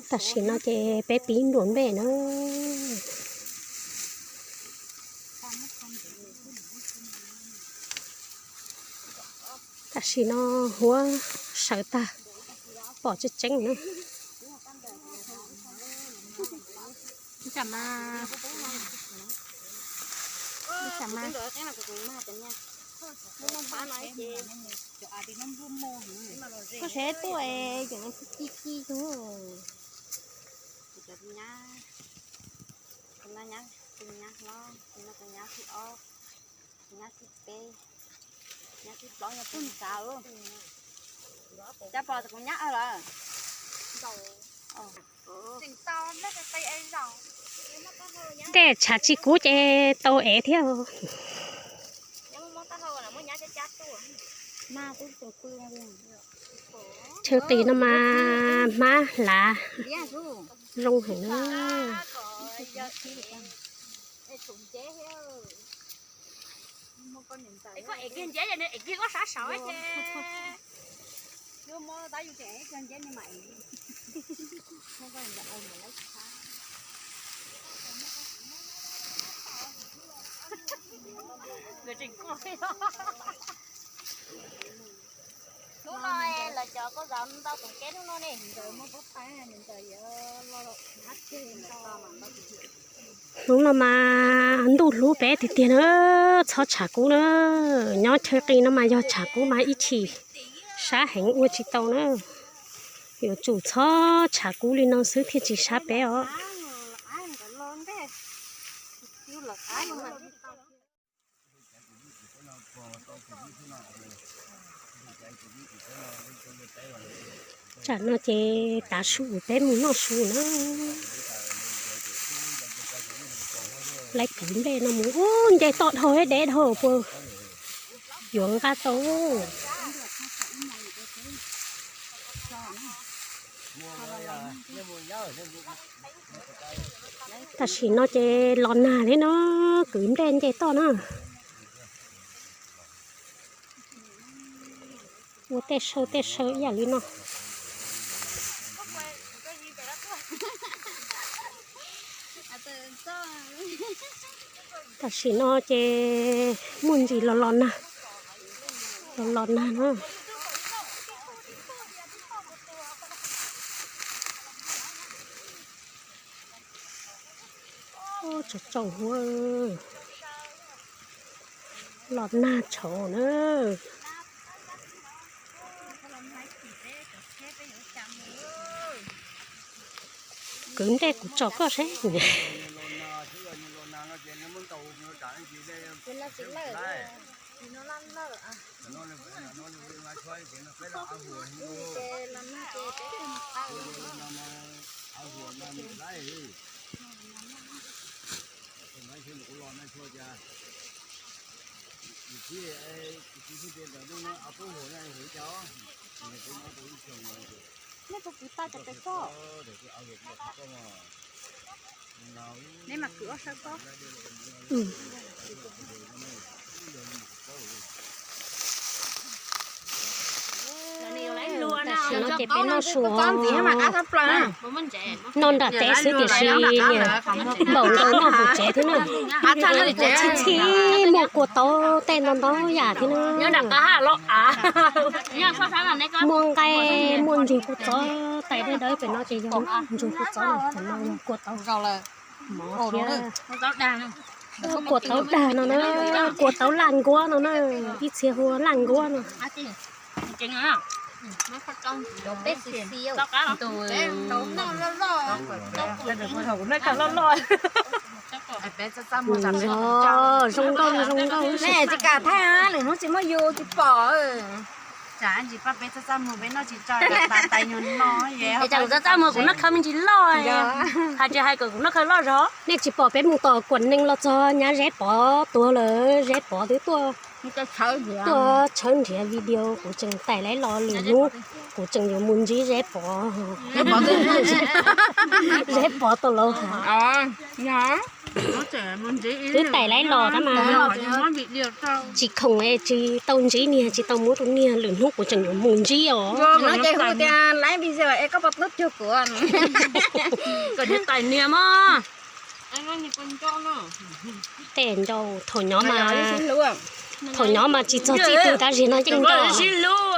Tam sim no ces peb pib nruam nplej na. Tam sim no huab sawv tag, pom tseeb tseeb na. Koj saib tuaj es ci ci ci. Tus nyab, tus nyab hlob, tus nyab thib ob, tus nyab thib peb, nyab thib plaub, nyab thib xya. Cas pom kuv nyab lawm. Tej tshav tsis kub ces tau ev thiab. Chaw qis no mas hmab hlav zoo heev na. Hnub no lawv cov koj zov ntau tus keb hnub no ne. Hnub no mas ntuj hlub peb tiag tiag na, txhob tshav kub na. Nyob chaw qis no mas yog tshav kub mas ib chim sab heev ua tsis tau na. Yuav tsum txhob tshav kub li no xwb thiaj tsis sab peb os. Tsam no ces tav su peb mus noj su na. Lawv kwv nplej no mus ub, nce toj dhau deb dhau puas yuav nqa tau. Tam sim no ces los nag thiab no, kwv nplej nce toj na. Ua tej saw tej saw ib yam li no. Tam sim no ces muaj ntsis los los nag, los los nag na. Tsaus tsaus huab, los nag tshauv na. Kwv nplej kuv tso koj saib. Nej puas kwv tau cov pes tsawg? Nej mas kwv ob sawv tsob. Tam sim no ces peb noj su, noj nram teb xwb tiam sis npaum nkaus noj hauv tsev thiab na. Txhib txhib muaj kua taub tej ntau ntau yam thiab na. Muaj nqaij muaj ntsuag kua txob, tais dawb dawb pem no ces yog ntsuag kua txob, tam no yog kua taub mov thiab. Kua taub dag no na, kua taub laj nkuab no na, ib txhia hu laj nkuab no. Zoo nkauj zoo nkauj. Nej tsis kam thaij, lwm hnub tsis muaj yus tsis pom. Tsam kuv txaj txaj muag kuv noj khawb me ntsis loj, hais tias hais kom kuv noj khawb loj zog. Nej tsis pom peb mus tom Kuam Nees los txog Nyab Zeb Pov tuag lawm, Zeb Pov twb tuaj Tuaj tshawb nrhiav video, kuv tseem tais laib los lwm hnub kuv tseem yuav mus ntsib Zeb Pov. Zeb Pov tau laus hav. Twb tais laib los tab mas tsis khoom es tsis tau ntsib niag, tsis tau muab rau niag, lwm hnub kuv tseem yuav mus ntsib os. Laib video es koj pom tub cuag kuv. Tej ncau thaum nyob mas, thaum nyob mas tsis txog txij twg tab sis no yeej ncau.